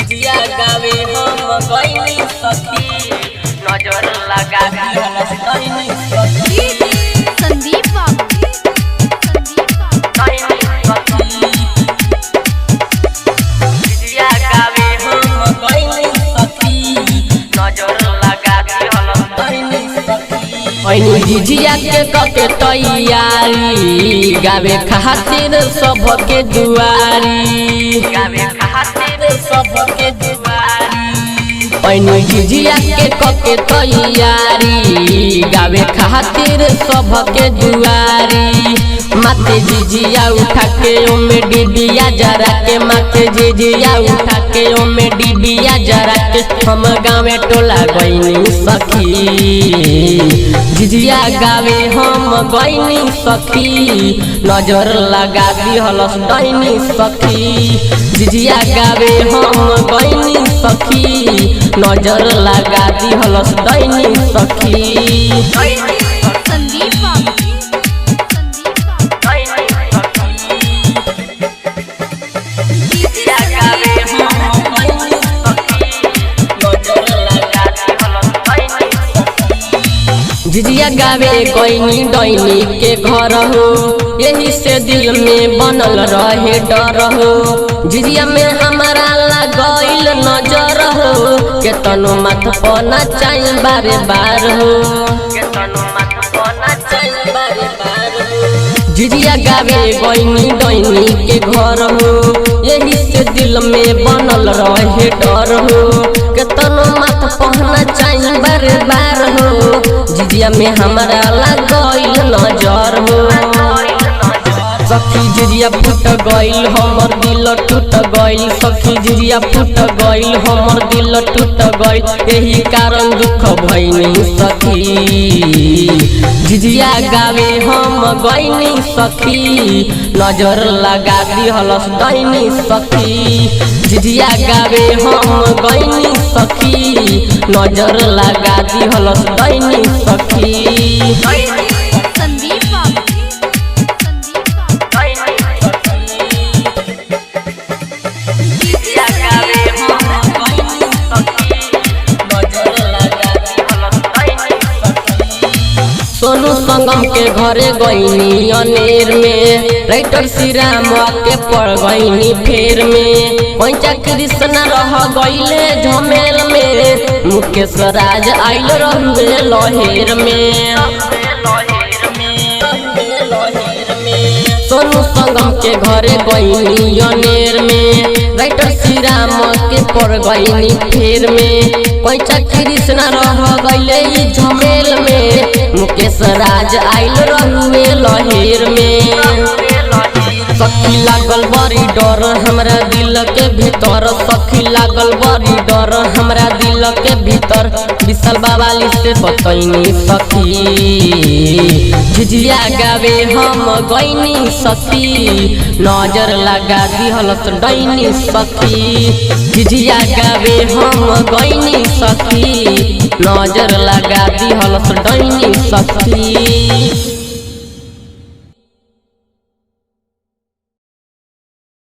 झिझिया गावे हम गइनी सखी, नजर लगा दिहलस डैनी सखी। संदीप बाबू, संदीप बाबू। डैनी सखी। झिझिया गावे हम गइनी सखी, नजर लगा दिहलस डैनी सखी। ऐनी झिझिया के कके तैयारी, गावे खातिर सबके दुआरी, गावे खातिर सबके दुआरी। ऐनी झिझिया के कके तैयारी, गावे खातिर सबके दुआरी। माथे झिझिया उठा के ओमे डिबिया जरा के, माथे झिझिया उठा के ओमे डिबिया जरा के, हम गावे टोला गइनी सखी। झिझिया गावे हम गइनी सखी, नजर लगा दिहलस डैनी सखी। झिझिया गावे हम गइनी सखी, नजर लगा दिहलस डैनी सखी। संदीप बाबू, संदीप बाबू। झिझिया गावे गइनी डैनी के घर हो, यही से दिल में बनल रहे डर हो। झिझिया में हमारा लगइल नजर हो, केतनो माथ पना चाही बारे बार हो, केतनो माथ पना चाही बारे बार हो। झिझिया गावे गइनी डैनी के घर हो, यही से दिल में बनल रहे डर हो। केतनो माथ पहना चाही बार बार हो, झिझिया में हमारा लगइल नजर हो। सखी झिझिया फूट गइल हमर दिल टूट गइल, सखी झिझिया फूट गइल हमर दिल टूट गइल, एही कारण दुख भइनी सखी। झिझिया गावे हम गइनी सखी, नजर लगा दिहलस डैनी सखी। झिझिया गावे हम गइनी सखी, नजर लगा दिहलस डैनी सखी। संदीप बाबू, संदीप बाबू। सोनू संगम के घरे गईनी अनेर में, राइटर श्री राम के पड़ गईनी फेर में। पंचा कृष्णा रह गईले झमेल में, मुकेश राज आइल रहुए लहेर में। सोनू संगम के घरे गईनी अनेर में, राइटर श्री राम के पड़ गईनी फेर में। पैचा कृष्णा रह गईले ई झमेल में, मुकेश राज आइल रहुए लहेर में। सखी लागल बड़ी डर हमरा दिल के भीतर, सखी लागल बड़ी डर हमरा दिल के भीतर, विशाल बाबाली से बतैनी सखी। झिझिया गावे हम गइनी सखी, नजर लगा दिहलस डैनी सखी। झिझिया गावे हम गइनी सखी, नजर लगा दिहलस डैनी सखी।